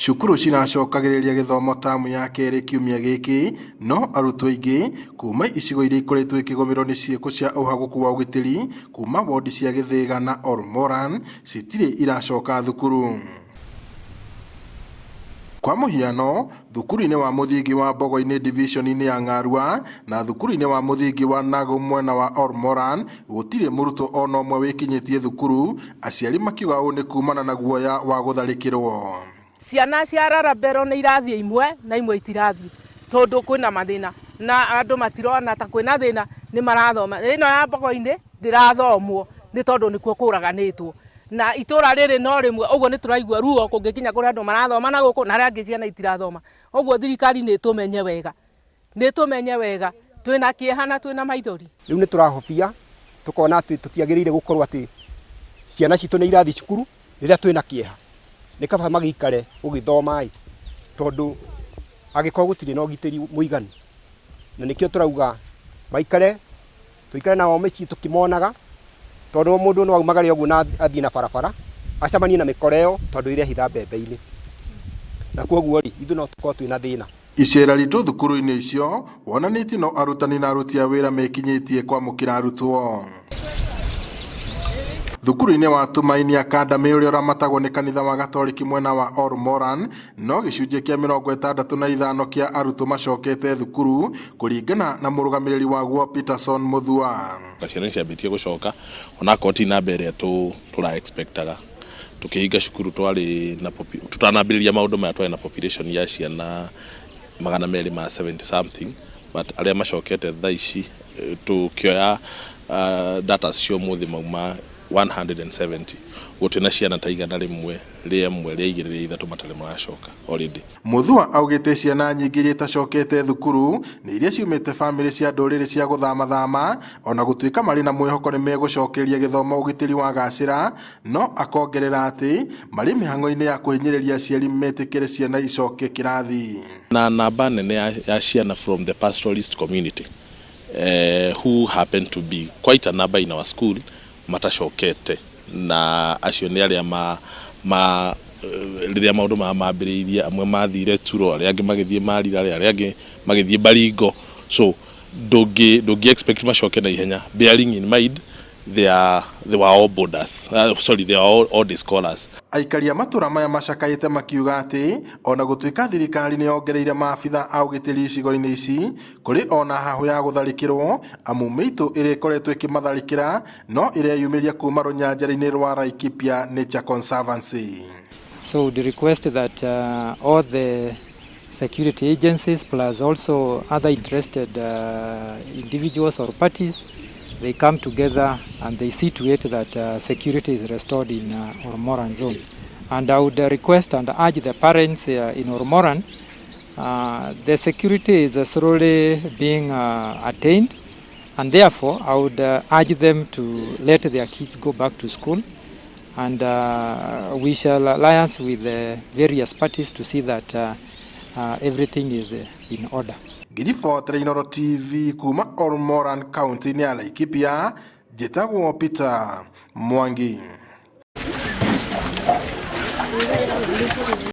Cukuru ciracokagĩrĩria gĩthomo tamu ya kerĩ kiumia gĩkĩ, no arutwo aingĩ kuma icigo iria ikoretwo ikĩgũmĩrwo nĩ ciĩko cia ũhagũku wa ũgitĩri kuma wodi cia Gĩthĩga na Olmoran citirĩ iracoka thukuru. Kwa mũhiano, thukuru-inĩ wa mũthingi wa Mbogo-inĩ division-inĩ ya Ng'arua na thukuru-inĩ wa mũthingi wa Nagu mwena wa Olmoran gũtirĩ mũrutwo ona ũmwe wĩkinyĩtie thukuru, aciari makiuga ũũ nĩ kumana na guoya wa gũtharĩkĩrwo. Ciana cia Rarabero nĩ irathiĩ imwe na imwe itirathiĩ tondũ kwĩna mathĩna na andũ matirona ta kwĩna thĩna nĩ marathoma. Ĩno ya Mbogo-inĩ ndĩrathomwo nĩ tondũ nĩkuo kũraganĩtwo na itũra rĩrĩ no rĩmwe, ũguo nĩ tũraigua ruo kũngĩkinya kũrĩa andũ marathoma na gũkũ na arĩa angĩ ciana itirathoma. Ũguo thirikari nĩ ĩtũmenye wega, nĩ ĩtũmenye wega, twĩna kĩeha na twĩna maithori. Rĩu nĩ tũrahobia tũkona atĩ tũtiagĩrĩire gũkorwo atĩ ciana citũ nĩ irathiĩ cukuru rĩrĩa twĩna kĩeha. Nĩ kaba magĩikare gũgĩthoma ĩ, tondũ angĩkorwo gũtirĩ na ũgitĩri mũiganu, na nĩkĩo tũrauga maikare, tũikare nao mĩciĩ tũkĩmonaga, tondũ mũndũ no aumagare ũguo na athiĩ na barabara acemanie na mĩkora ĩyo tondũ ĩrehitha mbembe-inĩ, na koguo rĩ, ithuĩ no tũkorwo twĩna thĩna. Icera ritũ thukuru-inĩ icio wonanĩtie no arutani na aruti a wĩra mekinyĩtie kwamũkĩra arutwo. Thukuru-inĩ wa Tumaini Academy ũrĩa ũramatagwo nĩ kanitha wa Gatoriki mwena wa Olmoran no gĩcunjĩ kĩa 65 kĩa arutwo macokete thukuru kũringana na mũrũgamĩrĩri waguo Peterson Muthua. Ciana nĩ ciambĩtie gũcoka onakorwo ti namba ĩrĩa tũra expectaga. Tũkĩhinga cukuru twarĩ na tũtanambĩrĩria maũndũ maya twarĩ na population ya ciana 270 something, but arĩa macokete thaa ici tũkĩoya data cia ũmũthĩ mauma 170. Ũguo twĩna ciana ta 101, 2, 3 matarĩ maracoka already. Muthua augĩte ciana nyingĩ iria itacokete thukuru nĩ iria ciumĩte bamĩrĩ cia ndũrĩrĩ cia gũthamathama, ona gũtuĩka marĩ na mwĩhoko nĩ megũcokereria gĩthomo ũgitĩri wagacĩra, no akongerera atĩ marĩ mĩhang'o-inĩ ya kũhinyĩrĩria aciari metĩkĩre ciana icoke kĩrathi. Na namba nene ya ciana from the pastoralist community who happen to be quite a number in our school matacokete, na acio nĩ arĩa ma rĩrĩa maũndũ maya mambĩrĩirie, amwe mathire Turo, arĩa angĩ magĩthiĩ Marira, arĩa angĩ magĩthiĩ Baringo, so ndũngĩ expect macoke na ihenya, bearing in mind they were all boarders, sorry, they are all day scholars. Aikari a matũra maya macakaĩte makiuga atĩ ona gũtuĩka thirikari nĩ yongereire maabitha a ũgitĩri icigo-inĩ ici, kũrĩ ona hahũ ya gũtharĩkĩrwo amu mĩitũ ĩrĩa ĩkoretwo ĩkĩmatharĩkĩra no ĩreyumĩria kuma rũnyanjara-inĩ rwa Laikipia Nature Conservancy. So we request that all the security agencies plus also other interested individuals or parties, they come together and they see to it that security is restored in Olmoran zone. And I would request and urge the parents in Olmoran, the security is slowly being attained, and therefore I would urge them to let their kids go back to school, and we shall alliance with the various parties to see that everything is in order. Ngiribotera Inooro TV kuma Olmoran county-inĩ ya Laikipia, njĩtagwo Peter Mwangi.